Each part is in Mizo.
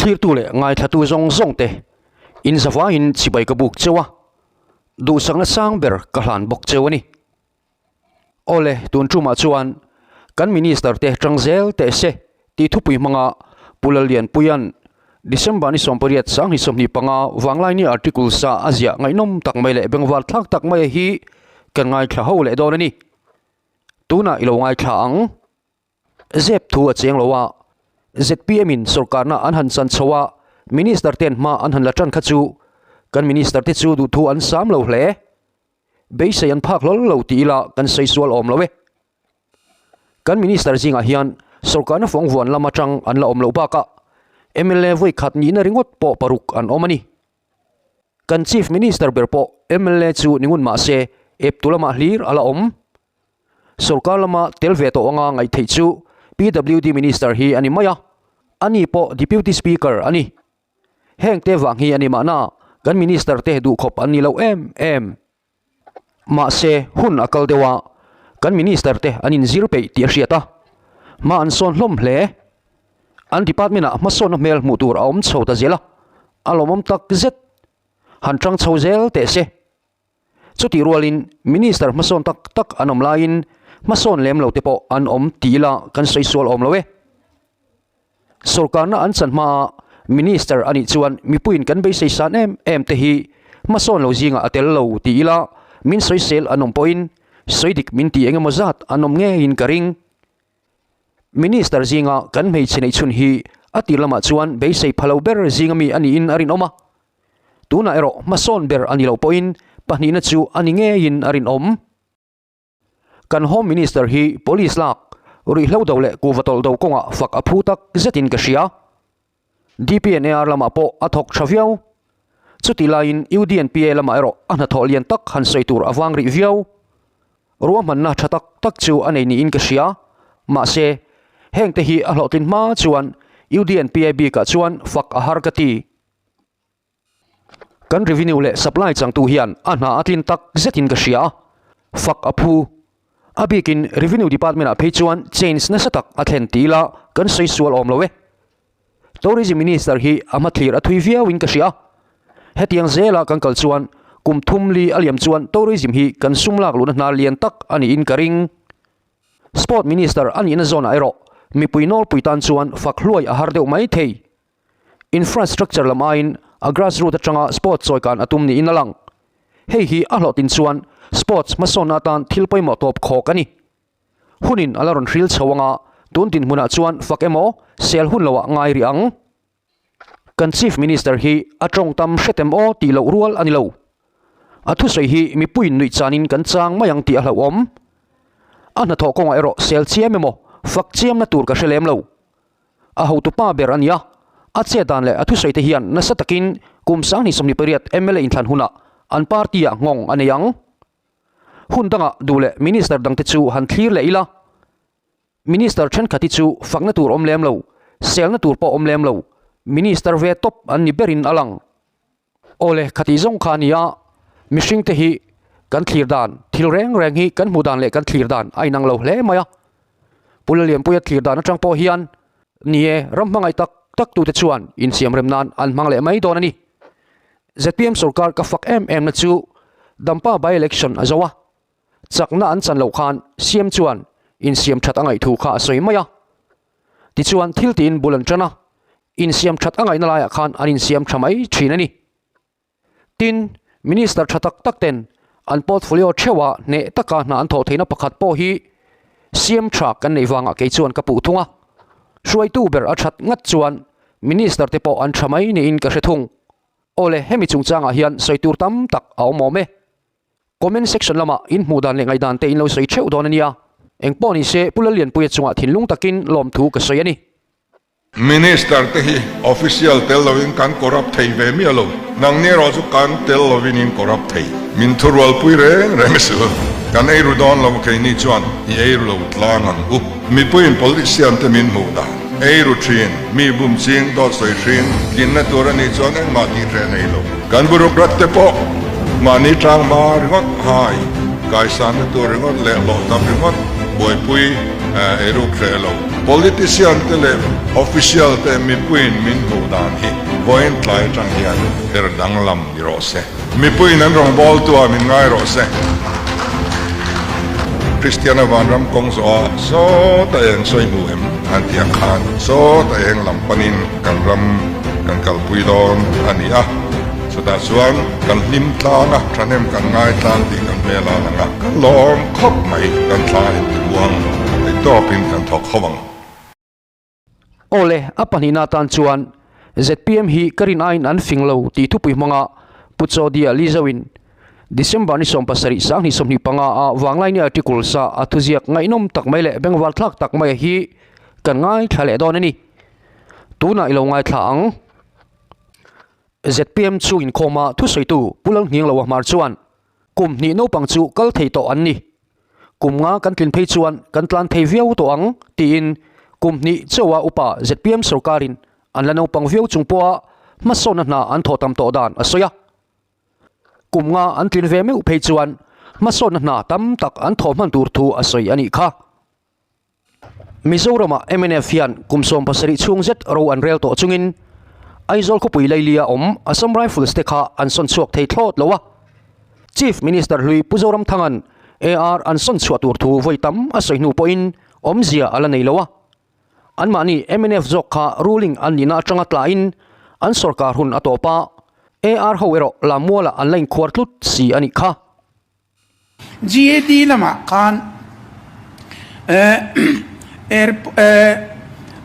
Thlirtu leh ngaithlatu zawng zawng te in zavaiin chibai ka buk cheu a, duhsakna sang ber ka hlan bawk cheu a ni. Awle, tun tumah chuan kan Minister te tang zel teh se tih thupui hmanga Pu Lallianpuia'n December ni 18 2025 Vanglaini article sa a ziah ngaihnawm tak mai leh bengvar thlak tak mai hi kan ngaithla ho leh dawn a ni. Tunah i lo ngaithla ang. Zep thu a cheng lo a, zpm in sorkarna an han chan chho a, Minister ten hma an han la tan kha chu kan Minister te chu duhthu an sam lo hle. Beisei an phak hlawl lo ti ila kan sawi sual awm lo e. Kan Minister zingah hian sorkarna fawng vuan lam atang an la awm loh bakah mla vawi khat nihna ringawt pawh paruk an awm a ni. Kan Chief Minister ber pawh mla chu ni ngun mahse eptu lamah hlir a la awm. Sorkar lama tel ve tawh anga ngaih theih chu PWD Minister hi a ni mai a, ani pawh Deputy Speaker a ni. Heng te vang hi a ni mahna kan Minister te duhkhawp an ni lo em em. Mahse, hun a kal deuh a, kan Minister te an inzir peih tih a hriat a, hma an sawn hlawm hle. An department ah hmasawnna hmel hmuh tur a awm chho ta zel a, a lawmawm tak zet. Han tang chho zel teh se. Chutih rualin Minister hmasawn tak tak an awm laiin hmasawn lem lo te pawh an awm ti ila kan sawi sual awm lo e. Sorkarna an chan hmaa Minister a nih chuan mipuiin kan beisei san em em te hi hmasawn lo zingah a tel lo ti ila min sawisel an awm pawhin sawi dik min ti eng emaw zat an awm ngeiin ka ring. Minister zinga kan hmeichhe neih chhun hi a tir lamah chuan beisei pha lo ber zinga mi a niin a rinawm a. Tunah erawh hmasawn ber a ni loh pawhin pahnihna chu a ni ngeiin a rinawm. Kan Home Minister hi Police lak, ruihhlo do leh kuhva tawlh do kawngah fak a phu tak zetin ka hria. DPNAR lamah pawh a thawk tha viau. Chutih laiin UDNPA lamah erawh a hnathawh lian tak han sawi tur a vang rih viau. Ruahmanna tha tak tak chu a nei niin ka hria. Mahse, hengte hi a hlawhtlin hma chuan UDNPA bikah chuan fak a har ka ti. Kan revenue leh supply changtu hian a hna a tlin tak zetin ka hria a, fak a phu. A bikin revenue department ah phei chuan change nasa tak a thlen ti ila kan sawi sual awm lo e. Tourism minister hi a hmathlir a thui viauin ka hria a, hetiang zela kan kal chuan kum thum li a liam chuan tourism hi kan sum lak luhna hna lian tak a niin ka ring. Sport minister a nihna zawnah erawh mipui nawlpui tan chuan fak hluai a har deuh mai thei. Infrastructure lam aiin a grassroot atanga sports chawikan a tum niin a lang. Hei hi a hlawhtlin chuan sports hmasawnna atan thil pawimawh tawp khawk a ni. Hunin a la rawn hril chho anga tun dinhmunah chuan fak emaw sel hun loah ngai rih ang. Kan Chief Minister hi a tawng tam hretem aw tih loh rual a ni lo. A thusawi hi mipuiin nuih chanin kan chang mai ang tih a hlauhawm. A hnathawh kawngah erawh sel chiam emaw fak chiamna tur ka hre lem lo. A hotupa ber a ni a, a chet dan leh a thusawi te hian nasa takin kum 2028 mla inthlan hunah an party ah nghawng a nei ang. Hun dangah duh leh Minister dangte chu han thlir leh ila. Minister thenkhat hi chu fakna tur awm lem lo, selna tur pawh awm lem lo, Minister ve tawp an ni berin a lang. Awle, khatih zawng kha a ni a, mihring te hi kan thlir dan, thil reng reng hi kan hmuh dan leh kan thlir dan a inang lo hle mai a. Pu Lalianpuia thlir dan atang pawh hian ni e, ram hmangaih tak tak tute chuan insiamrem nan an hmang leh mai dawn a ni. Zpm sorkar ka fak em em na chu Dampa by election a zo a, chakna an chan loh khan CM chuan insiam that a ngaih thu kha a sawi mai a. Tichuan thil tiin bul an tan a, insiam that a ngaihna laiah khan an insiam tha mai thin a ni. Tin, Minister tha tak tak ten an portfolio theuha hneh taka hna an thawh theihna pakhat pawh hi siam tha kan neih vangah kei chuan ka puh thung a. Hruaitu ber a that ngat chuan Minister te pawh an tha mai niin ka hre thung. Awle, hemi chungchangah hian sawi tur tam tak a awm awm e. Comment section lamah in hmuh dan leh ngaihdan te in lo sawi theuh dawn a nia. Engpawh ni se Pu Lallianpuia chungah thinlung takin lawmthu ka sawi a ni. Minister te hi official tel lovin kan corrupt thei ve miah lo. Nangni erawh chu kan tel lovin in corrupt thei. Min thurualpui reng reng a sil. Kan eiru dawn lo keini chuan i eiru lo tlang ang u. Mipuiin politician te min hmuh dan. Eiru thin, mi bum ching dawt sawi hring, tlinna tur a nih chuan engmah tih hreh nei lo. Kan bureaucrat te pawh mahni tang hma ringawt hai, kaisanna tur ringawt leh hlawh tam ringawt buaipui eiruk hreh lo. Politician te leh official te mipuiin min hmuh dan hi vawiin tlai atang hian her danglam ni rawh se. Mipuiin an rawngbawltu ah min ngai rawh se. Kristiana vanram kawng zawh ah sawta eng sawi hmu em an tih ang khan sawta eng lam panin kan ram kan kalpui dawn a ni a. Chutah chuan kan hlim tlang a, thahnem kan ngai tlang tih kan hmel a lang a, kan lawm khawp mai, kan thla inti buang theih tawpin kan thawk ho ang. Awle, a pahnihna atan chuan zpm hi ka rin aiin an fing lo tih thupui hmanga Pu Chawdia Lizoin December ni 17 2025 a Vanglaini article sa a thuziak ngaihnawm tak mai leh bengvar thlak tak mai hi kan ngaithla leh dawn a ni. Tunah i lo ngaithla ang. Zpm chu inkhawma thusawitu Pu Lalnghiangloa Hmar chuan kum hnih naupang chu kal thei tawh an ni. Kum nga kan tlin phei chuan kan tlan thei viau tawh ang tiin kum hnih chauha upa zpm sorkarin an la naupang viau chung pawha hmasawnna hna an thawh tam tawh dan a sawi a. Kum nga an tlin ve meuh phei chuan hmasawnna hna tam tak an thawh hman tur thu a sawi a nih kha. Mizoramah mnf hian kum 70 chhung zet ro an rel tawh chungin Aizawl khawpui Lailia awm Assam Rifles te kha an sawn chhuak thei thlawt lo a. Chief Minister hlui Pu Zoramthanga'n AR an sawn chhuah tur thu vawi tam a sawi hnu pawhin awmzia a la nei lo a. Anmahni mnf zawk kha ruling an nihna atanga tlahin an sorkar hun a tawp a, AR ho erawh Lammualah an la inkhuar tlut si a nih kha. GAD lamah khan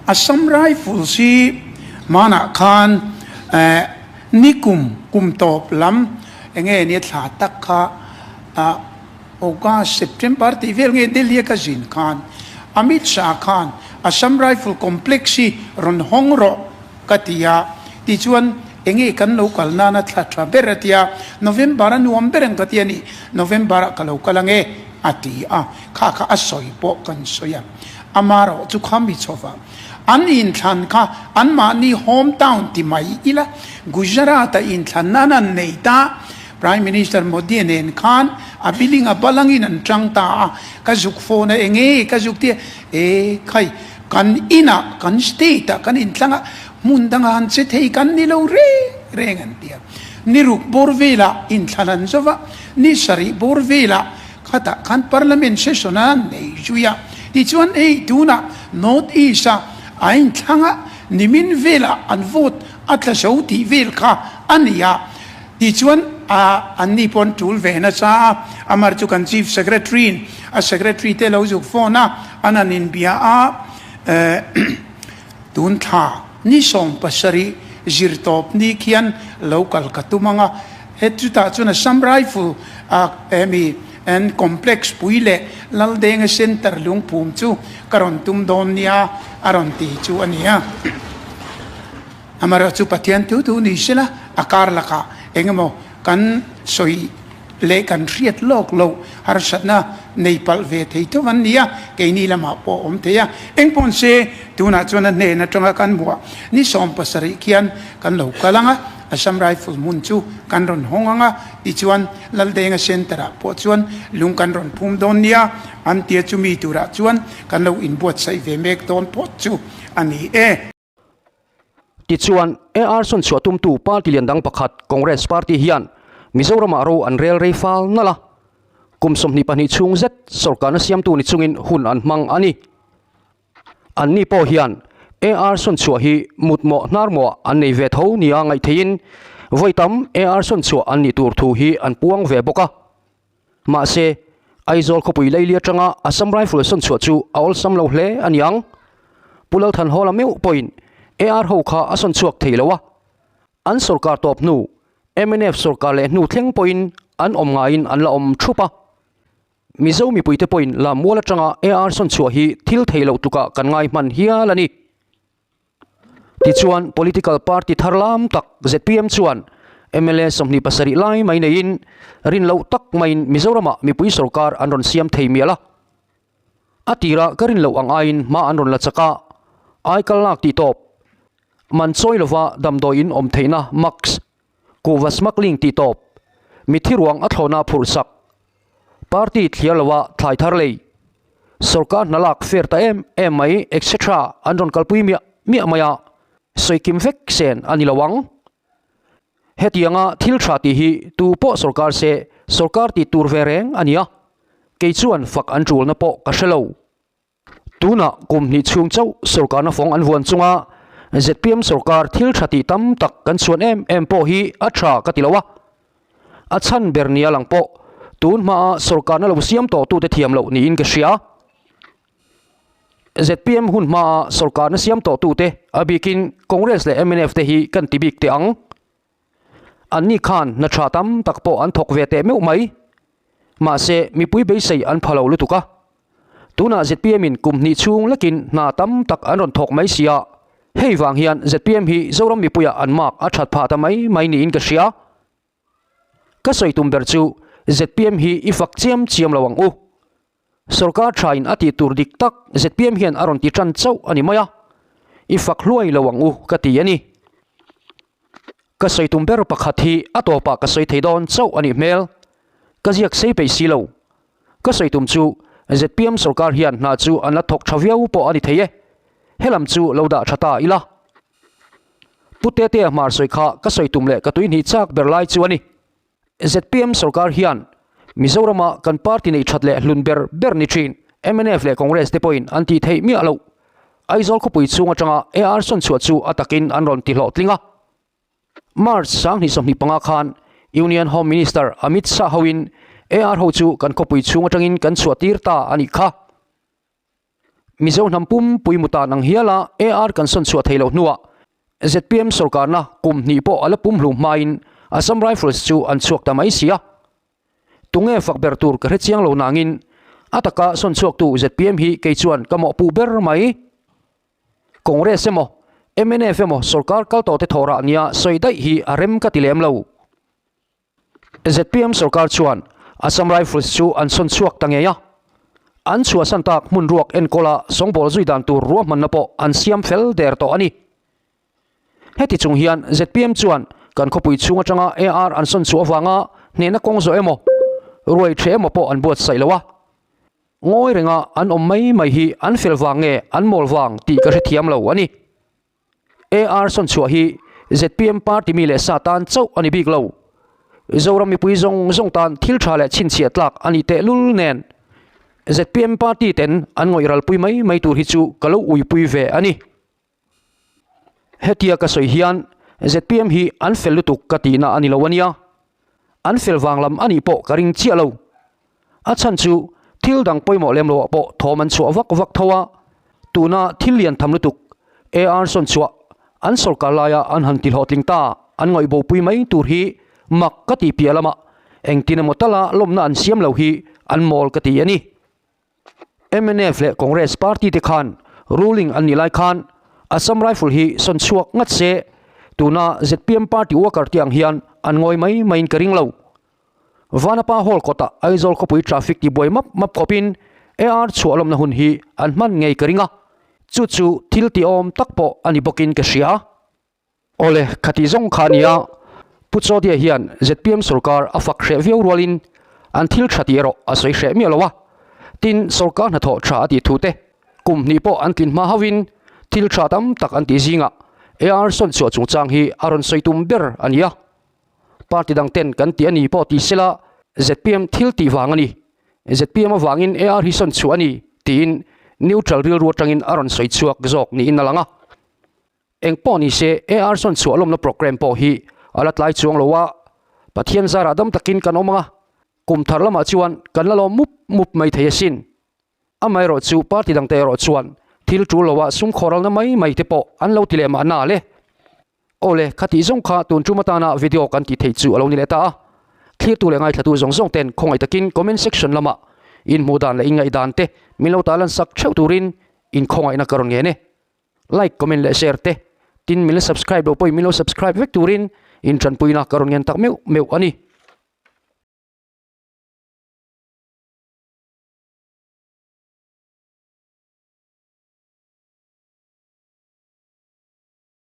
Assam Rifles hi hmanah khan nikum kum tawp lam enge nia thla tak kha August, September tih vel nge Delhi a ka zin khan Amit Shah khan Assam Rifle Complex hi rawn hawng rawh Ka ti a, tichuan enge kan lo kal nana thla tha ber a ti a, November a nuam ber ang ka ti a ni, November ah ka lo kal ange a ti a, kha kha a sawi pawh kan sawi a, amarawh chu kha mi chhawva an inthlan kha anmahni home town ti mai ila, Gujarat a inthlan nan an nei ta, Prime Minister Modi nen khan a biling a balangin an tang ta a, ka zuk phone a enge ka zuk ti a, e khai. Kan inah, kan state-ah, kan intlangah hmun dangah han che thei kan ni lo reng reng an ti a. Ni ruk bawr velah inthlan an zo va, ni sarih bawr velah khatah khan Parliament session a nei zui a. Tichuan hei tunah North East-a a inthlangah nimin velah an vote a tla zo tih vel kha a ni a. Tichuan a anni pawh an tul ve nasa a, amar chu kan Chief Secretary-in a Secretary te lo zuk phone a, an han inbia a, tun thla ni 70 zir tawp ni khian lo kal ka tum ang a, he chutah chuan Assam Rifle a emi an complex pui leh Laldenga Centre lungphum chu ka rawn tum dawn nia a rawn ti chu a ni a. Amaherawhchu chu Pathian thu thu ni sela a kar lakah engemaw kan sawi leh kan hriat lawk loh harsatna nei palh ve thei tho an ni a, keini lamah pawh a awm thei a. Engpawh se tunah chuan a hnen atanga kan hmuah ni 70 khian kan lo kal ang a, Assam Rifle hmun chu kan rawn hawng ang a, tichuan Laldenga Centre-ah pawh chuan lung kan rawn phum dawn nia an tia chumi turah chuan kan lo inbuatsaih ve mek dawn phawt chu a ni e. Tichuan, AR sawn chhuah tumtu party lian dang pakhat Congress party hian Mizoramah ro an rel rei fal nalh a, kum 22 chhung zet sorkarna siamtu ni chungin hun an hmang a ni. Anni pawh hian AR sawn chhuah hi mutmawh hnarmawh an nei ve tho nia ngaih theihin vawi tam AR sawn chhuah an nih tur thu hi an puang ve bawk a. Mahse, Aizawl khawpui Leili atanga Assam Rifle sawn chhuah chu a awlsam lo hle a ni ang. Pu Lalthanhawla meuh pawhin AR ho kha a sawn chhuak thei lo a. An sorkar tawp hnu, mnf sorkar leh hnu thleng pawhin an awm ngaiin an la awm thup a. Mizo mipuite pawhin Lammual atanga AR sawn chhuah hi thil thei loh tlukah kan ngai hman hial a ni. Tichuan, political party thar lam tak zpm chuan mla 27 lai mai neiin rin loh tak maiin Mizoramah mipui sorkar an rawn siam thei mial a. A tirah ka rin loh ang aiin hma an rawn la chak a, aikal lak tih tawp, man chawi lova damdawiin awm theihna mask, kuhva smuggling tih tawp, mithi ruang a thlawna phurh sak, party thliar loa thlai thar lei. Sorkar hna lak fair ta em em mai etc an rawn kalpui miah miah mai a, sawi kim vek sen a ni lo ang. Hetianga thil tha tih hi tu pawh sorkar se sorkar tih tur ve reng a ni a, kei chuan fak an tulna pawh ka hre lo. Tunah kum hnih chhung chauh sorkarna fawng an vuan chunga zpm sorkar thil tha tih tam tak kan chhuan em em pawh hi a tha ka ti lo a. A chhan ber nia lang pawh tun hmaa sorkarna lo siam tawh tute thiam loh niin ka hria. Zpm hun hmaa sorkarna siam tawh tute a bikin Congress leh mnf te hi kan ti bik teh ang. Anni khan hna tha tam tak pawh an thawk ve teh meuh mai. Mahse mipui beisei an pha lo lutuk a. Tunah zpm in kum hnih chhung lekin hna tam tak an rawn thawk mai sia, hei vang hian zpm hi Zoram mipuiah an mark a that phah ta mai mai niin ka hria. Ka sawi tum ber chu zpm hi i fak chiam chiam lo ang u. Sorkar tha in a tih tur dik tak zpm hian a rawn ti tan chauh a ni mai a, i fak hluai lo ang u ka ti a ni. Ka sawi tum ber pakhat hi a tawpah ka sawi thei dawn chauh a nih hmel. Ka ziak sei peih si lo. Ka sawi tum chu zpm sorkar hian hna chu an la thawk tha viau pawh a ni thei e. Helam chu lo dah tha ta ila. Pu Tetea hmar sawi kha ka sawi tum leh ka tuihnih chak ber lai chu a ni. Zpm sorkar hian Mizorama kan party neih that leh hlun ber ber ni thin mnf leh Congress te pawhin an tih theih miah loh. Aizawl khawpui chhung atanga AR sawn chhuah chu a takin an rawn ti hlawhtling a. March 2025 khan Union Home Minister Amit Shah hoin AR ho chu kan khawpui chhung atangin kan chhuah tir ta a nih kha. Mizo hnam pumpui mutan ang hiala AR kan sawn chhuah thei loh hnuah zpm sorkarna kum hnih pawh a la pumhlum hmain Assam Rifles chu an chhuak ta mai si a. Tunge fak ber tur ka hre chiang lo nangin a taka sawn chhuaktu zpm hi kei chuan ka mawhpuh ber mai. Congress emaw mnf emaw sorkar kal tawhte thawhrah nia sawi daih hi a rem ka ti lem lo. Zpm sorkar chuan Assam Rifles chu an sawn chhuak ta ngei a, an chhuahsan tak hmun ruak enkawla sawngbawl zui dan tur ruahmanna pawh an siam fel der tawh a ni. Heti chung hian zpm chuan kan khawpui chhung atanga AR an sawn chhuah avanga hnehna kawng zawh emaw, ruai ṭhe emaw pawh an buatsaih lo a. Ngawi renga an awm mai mai hi an fel vang nge an mawl vang tih ka hrethiam lo a ni. AR sawn chhuah hi zpm party mi leh sa tan chauh a ni bik lo. Zoram mipui zawng zawng tan thil tha leh chhinchhiah tlak a nih tehlul nen zpm party ten an ngawih ralpui mai mai tur hi chu ka lo uipui ve a ni. Hetia ka sawi hian zpm hi an fel lutuk ka tihna a ni lo a nia. An fel vang lam a nih pawh ka ring chiah lo. A chhan chu thil dang pawimawh lem loah pawh thawm an chhuah vak vak tho a, tuna thil lian tham lutuk AR sawn chhuah an sawrkar laia an han ti hlawhtling ta an ngawih bopui mai tur hi mak ka tih piah lamah engtin emaw tala lawmna an siam lo hi an mawl ka ti a ni. Mnf leh Congress party te khan ruling an nih lai khan Assam Rifle hi sawn chhuak ngat se tuna zpm party worker te ang hian an ngawi mai maiin ka ring lo. Vanapa Hall kawtah Aizawl khawpui traffic tibuai map map khawpin AR chhuah lawmna hun hi an hman ngei ka ring a, chu chu thil tihawm tak pawh a ni bawkin ka hria. Awle, khati zawng kha a ni a, Pu Chaudhya hian zpm sorkar a fak hreh viau rualin an thil tha tih erawh a sawi hreh miah lo a, tin sorkar hnathawh tha a tih thu te, kum hnih pawh an tlin hma hauhin thil tha tam tak an tih zingah AR sawn chhuah chungchang hi a rawn sawi tum ber a ni a. Party dang ten kan tih a ni pawh ti sela zpm thil tih vang a ni. Zpm avangin AR hi sawn chhuah a ni tiin neutral rilru atangin a rawn sawi chhuak zawk niin a lang a. Eng pawh ni se AR sawn chhuah lawmna programme pawh hi a la tlai chuang lo a, Pathian zarah dam takin kan awm ang a, kum thar lamah chuan kan la lawm mup mup mai thei asin. Amaherawh chu party dangte erawh chuan thil tul loah sum khawralna mai mai te pawh an lo ti leh mahna le. Awle, khatih zawng kha tun tum atana video kan tih theih chu a lo ni leh ta a. Thlirtu leh ngaithlatu zawng zawng ten khawngaih takin comment section lamah inhmuh dan leh inngaih dan te min lo tarlan sak theuh turin inkhawngaihna ka rawn ngen e. Like, comment leh share te tin min la subscribe lo pawhin min lo subscribe vek turin intanpuina ka rawn ngen tak meuh meuh a ni.